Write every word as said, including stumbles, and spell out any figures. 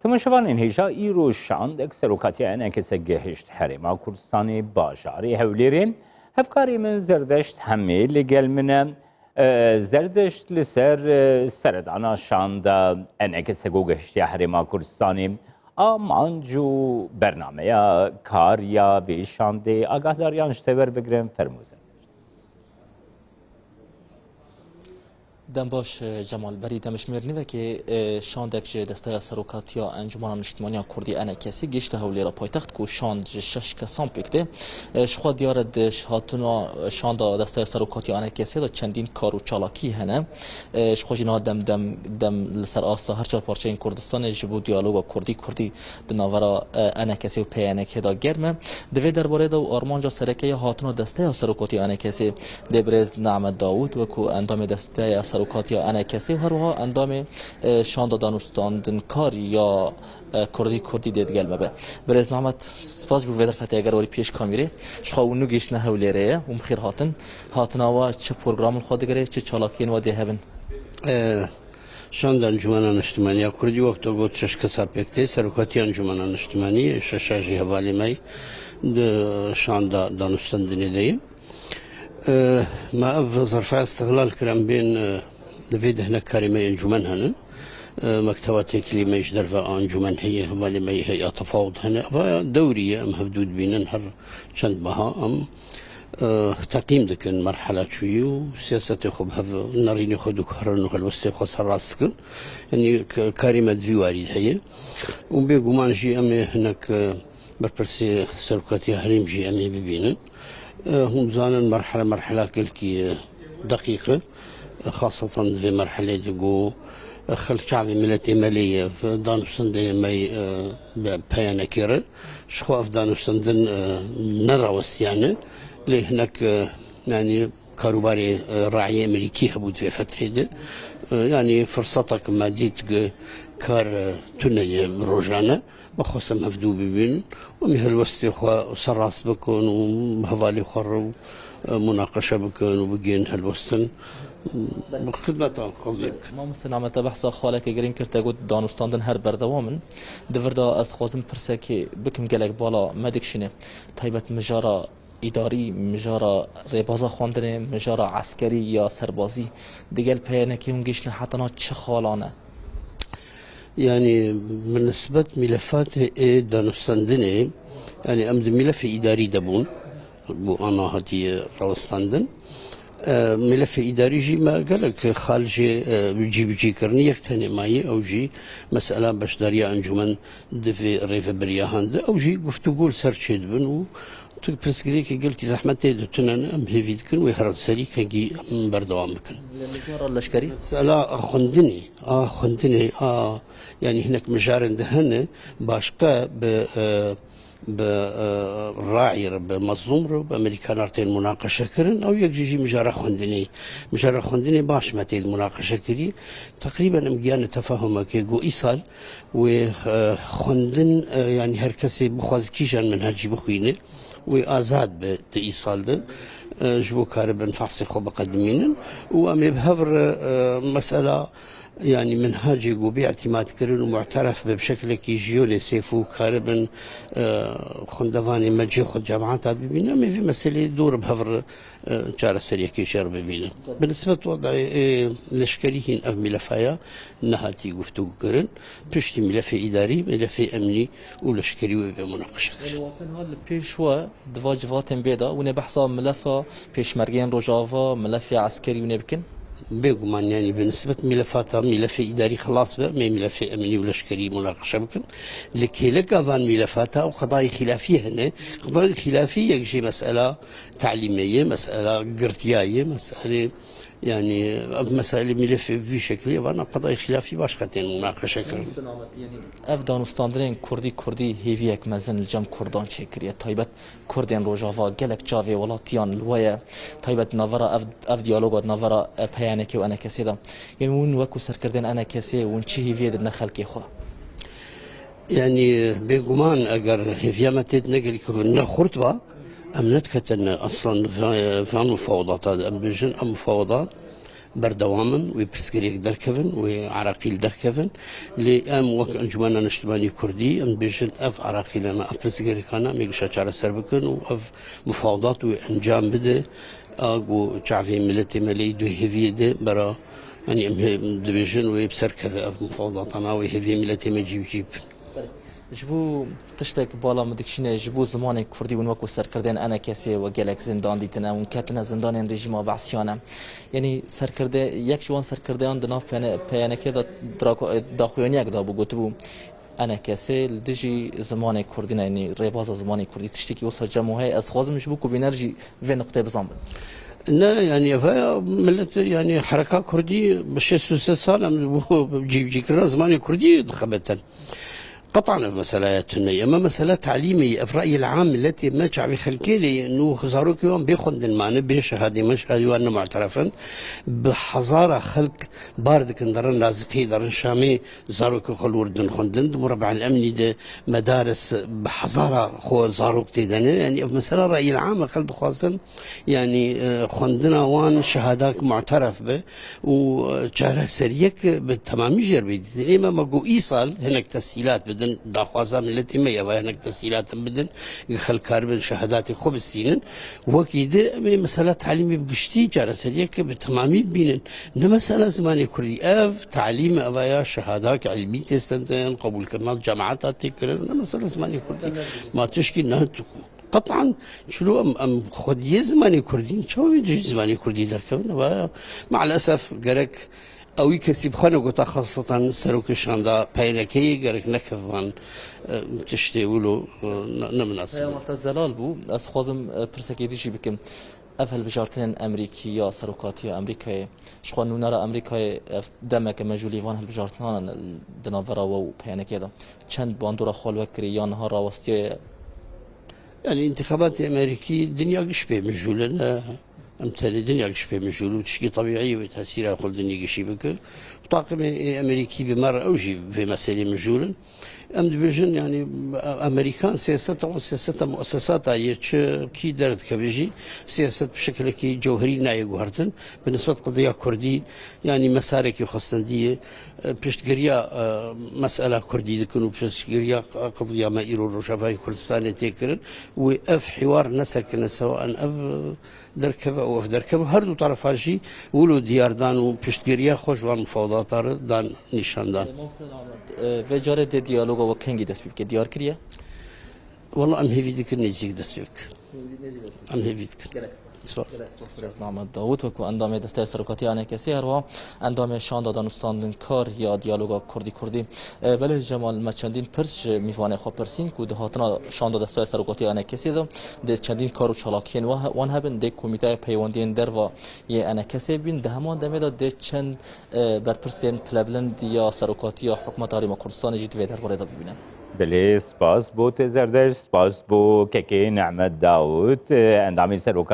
Temaşevanên hêja, îro şandek serokatiya E N K S gihişt Herêma Kurdistanê, bajarê Hewlêrê. Hevkarê min Zerdeşt Hemê li gel min e. E, Zerdeşt, li ser, e, seredana şanda E N K S ku gihiştiye Herêma Kurdistanê, amanc û bernameya kar ya vê şandê agahdariyan ji te werbigirin. Fermo Zerdeşt. Dem baş, e, Cemal. Berî demjimêr nîvekê, e, şandek ji Desteya Serokatiya Encûmena Niştimaniya Kurdî, E N K S, gihişte Hewlêra paytext, ku şand ji şeş kesan pêk tê. E, ji xwe diyar e, di hatina şanda Desteya Serokatiya E N K S de çendîn kar û çalakî hene. E, ji xwe jî niha dem, dem, dem li ser asta her çar parçeyên Kurdistanê ji bo diyaloga Kurdî, Kurdî di navbera, e, E N K S û P Y N K de germ e. Di vê derbarê de û armanca sereke ya hatina Desteya Serokatiya E N K S dê birêz Nehmet Dawûd wekû endamê Desteya Serokatiya E N K S û her wiha endamê, e, şanda danûstandinkarî ya, e, Kurdî Kurdî dê digel me be. Birêz Nehmet, spas ji bo vê derfetê, eger werî pêş kamîrê. Ji xwe hûn nû gihiştine Hewlêrê ye û bi xêr hatin. Hatina we çi programên xwe digire, çi çalakiyên we dê hebin? E, Şanda Encûmena Niştimanî ya Kurdî, wek te got, şeş kesa pêk tê. Serokatiya Encûmena Niştimanî, şeşa jî hevalê me yî di şanda danûstandinê de ye. E, me ev zerfeya îstixlal kir, em bên, e, di vê de hinek karê me yê encûmen hene. E, mekteba têkilî me ji derve a encûmen heye, hevalê me yê heya tefawud hene. Eva dewrî ye, em hevdû dibînin her çend meha. Em e, teqîm dikin merhela çûyî û siyasetê xwe bi hev, nerînê xwe diguherin û helwestê xwe serrast dikin. Yanî k-, karê me di vî warî de heye. Û bêguman jî em ê hinek, e, berpirsê serokatiya herêm jî em ê bibînin. E, hûn dizanin merhele merhela gelkî, e, deqîq e. Xaseten di vê merhelê de ku xelk çavê miletê me lê ye, danûstandinê me, e, bi peyanekê re. Ji xwe ev danûstandin, e, nerawestiyane, lê hinek, e, yanî karûbarê, e, rayê Amerîkî hebû di vê fetrê de. E, yanî firsetek me dît ku kar, e, tune ye rojane. Me xwest em hevdû bibînin û em ê helwestê xwe serrast bikin û bi hevalê xwe re, e, munaqeşe bikin û bigihên helwestin. Bi xidmeta xwe lê bikin. Mamoste Nehmet, te behsa xaleke girîng kir, te got danûstandin her berdewam in. Di vir de ez dixwazim pirsekê bikim gelek bala me dikişîne. Taybet mijara îdarî, mijara rêbaza xwendinê, mijara eskerî ya serbazî, digel P Y N K hûn gihiştine heta niha çi xala ne? Yanî bi nisbet mîlefatê ê danûstandinê, yanî em di mîlefê îdarî de bûn, bû ana hatiye rawestandin. E, mîlefê îdarî jî me gelek xal jê, e, cîbicî kirin. Yek tenê maye, ew jî mesela beşdariya encûmen di vê rêvebiriya han de. Ew jî guftûgo li ser çêdibin û tu pirsgirêkê gelkî zehmet tê de tune ne, em hêvî dikin wê herin serî kengî em berdewam bikin. Li mijara leşkerî? Mesela a xwendinê, a xwendinê, a, yanî hinek mijarên de hene, başqe bi, e, bi, e, rayî re, bi mezlûm re, bi Amerîkanar tên munaqeşe kirin. Ew yek jî jî mijara xwendinê. Mijara xwendinê baş me tê munaqeşe kirî. Teqrîben em giyane tefahumekê ku îsal wê, e, xwendin, e, yanî her kesê bixwaze kîjan minhecî bixwîne, wê azad be di îsal de, e, ji bo karibin fehsê xwe biqedimînin û em ê bi hev re, e, mesela, yanî minhecê ku bê îtîmad kirin û mu'teref be bi şekilekî ji UNICEF û karibin, e, xwendevanê me cihê xwe cemata bibînin, em ê vê meseleyê dor bi hev re e, çareseriyekê jê re bibînin. Bi nisbet wedayê, e, leşkerî hîn ev mîlefa ya nehatî guftûgo kirin. Piştî mîlefê îdarî, mîlefê emnî û leşkerî wê bê munaqeşe kirin. Yanî watin ha li pêş we di va civatên bê de hûn ê behsa milefa pêşmergeyên Rojava, milefê eskerî hûn ê bikin? Bêguman, yanî bi nisbet mîlefata, mîlefê îdarî xilas be, em ê mîlefê emnî û leşkerî munaqeşe bikin. Li kêleka van mîlefata ew qedayê xîlafiyê hene. Qedayê xîlafî yek jê mesela Telîmê ye, mesela girtiya ye, meselê, yanî ev meselê mîlefê bi vî şekilê vana qedayê xilafî baş qetên munaqeşe kirin. Ev danûstandinên kurdî kurdî hêviyek mezin li cem kurdan çêkiriye. Taybet kurdên Rojava gelek çavê welatiyan li we ye. Taybet navera ev, ev diyaloga navera, e, P Y N K û E N K S de. Yanî hûn wekû serkirdên E N K S hûn çi hêviyê didine xelkê xwe? Yanî bêguman eger hêviya me tê de ne gelî ku ne xurt ba, em nediketin eslan ve-, van mufawedata de. Em bêjin, ev mufawedat berdewam in, wê pirsgirêk derkevin, wê eraqîl derkevin. Lê em wek Encûmena Niştimanî Kurdî, em dibêjin ev eraqîlana, ev pirsgirêkana em ê gişa çareser bikin û ev mufawdat wê encam bide. A ku çavê miletê me lê dû hêviyê de bera, yanî em hê-, dibêjin wê bi ser keve ev mufawdatana, wê hêviyê miletê me cî bi cî bin. Ji bo tiştek bala min dikişîne, ji bo zimanê kurdî hûn wekû serkirdeyên E N K S'ê we gelek zindan dîtine, hûn ketine zindanên rejîma Be'siyan e. Yanî serkirde, yek ji wan serkirdeyan di nav P N, P N K de dirako-, daxuyaniyek dabû, gotibû E N K S li dijî zimanê kurdî ne, yanî rêbaza zimanê kurdî tiştekî wisa cem û heye. Ez dixwazim ji bo ku bîner jî vê nuqteyê bizanbin. Ne, yanî ev ya millet, yanî hereka kurdî bi şêst û sê sal em ji bo cîbicîkirina zimanê kurdî dixebetin. Qetan ev meseleya tune ye. Ema mesela talîmê ye. Ev reyê li am miletê me çavê xelkê lê ye. Nû zarokê wan bê xwendin mane, bê şehadê me, şehadê wan ne mu'teref in. Bi hezara xelk bar dikin, derin Lazikê, derin Şamê, zarokê xwe li wir din xwendin. Di Murebe'el Emnî de medaris bi hezara xwe zarok tê de ne. Yanî ev mesela reyê li am e, xelk dixwazin Yanî, e, xwendina wan şehadak mu'teref be û, e, çareseriyek bi temamî jêr bê dîtin. Ê me, me got îsal hinek teshîlat bidin, daxwaza miletê me ye, va hinek teshîlatin bidin, xelk karibin şehadatê xwe bistînin. Wekî di, em ê mesela talîmê bi giştî çareseriyek bi temamî bibînin. Ne mesela zimanê kurdî. Ev talîm, eva ya şehadak ilmî tê stendin, qebûlkirina cemaeta tê kirin, ne mesela zimanê kurdî. Ma tişkî ne Qet'an, çilo em, em xwediyê zimanê kurdî ne, çawa wê dijî zimanê kurdî derkevin? Eva, maalesef gerek ewî kesî bi xwe negota, xaseten serokê şanda P N K'yê gerek nekeve van, e, tiştê wilo, e, ne, ne minasib e. Heye wexta zelal bû, ez dixwazim, e, pirsekê dî jî bikim. Ev hilbijartinên Emerîkî ya serokatiya Emerîkayê, ji xwe nûnera Emerîkayê, ev demeke mejûlî van hilbijartinan in di navbera we û P N K'ê de. Çend bandora xwe li we kiriye ya niha rawestiye? Yanî întixabatê Emerîkî dinya giş pê mijûl in. Em tenê dinya giş pê mijûl û tişkî tebîî ye wê tesîra xwe li dinyê gişî bike. Û taqimê Emerîkî bi me re ew jî vê meselê mijûl in. Em dibêjin, yanî Emerîkan siyaseta wan siyaseta muesesata ye, çi kî derdikeve jî siyaset bi şekilekî cewherî nayê guhertin. Bi nisbet qediya kurdî, yanî mesarekî xwestendî ye. E, piştgiriya, e, mesela kurdî dikin û piştgiriya qediya me îro Rojavayê Kurdistanê tê kirin. Wê ev hîwar nesekine, sewaen ev, e, derkeve û ev derkeve, her du terefa jî wilo diyar dan û piştgiriya xwe ji van mufawedata re dan nîşan dan. E, mamoste Ahmet, e, vê carê dê diyaloga we kengî dest pê bike? Diyar kiriye? Wela em hêvî dikin nêzîk dest pê bike. Em hêvî dikin. Gelek spas. Spas. Gelek spas. Birêz Ahmet Dawud, wekî endamê Desteya Serokatiya E N K S'ê, her wiha endamê şanda danûstandin kar ya diyaloga Kurdî Kurdî. E, belê Cemal, me çendîn pirs ji mîvanê xwe pirsîn ku di hatina şanda Desteya Serokatiya E N K S'ê de dê çendîn kar û çalakiyên wa-, wan hebin, dê komîteya peywendiyên derva yê E N K S'ê bîn, di heman demê de dê çend, e, berpirsên pilebilind ya serokatiya hikûmeta Herêma Kurdistanê jî di vê derbarê de bibînin. Belê, spas bo te Zerdeş, spas bo kekê Nehmet Dawud, e, endamê seroka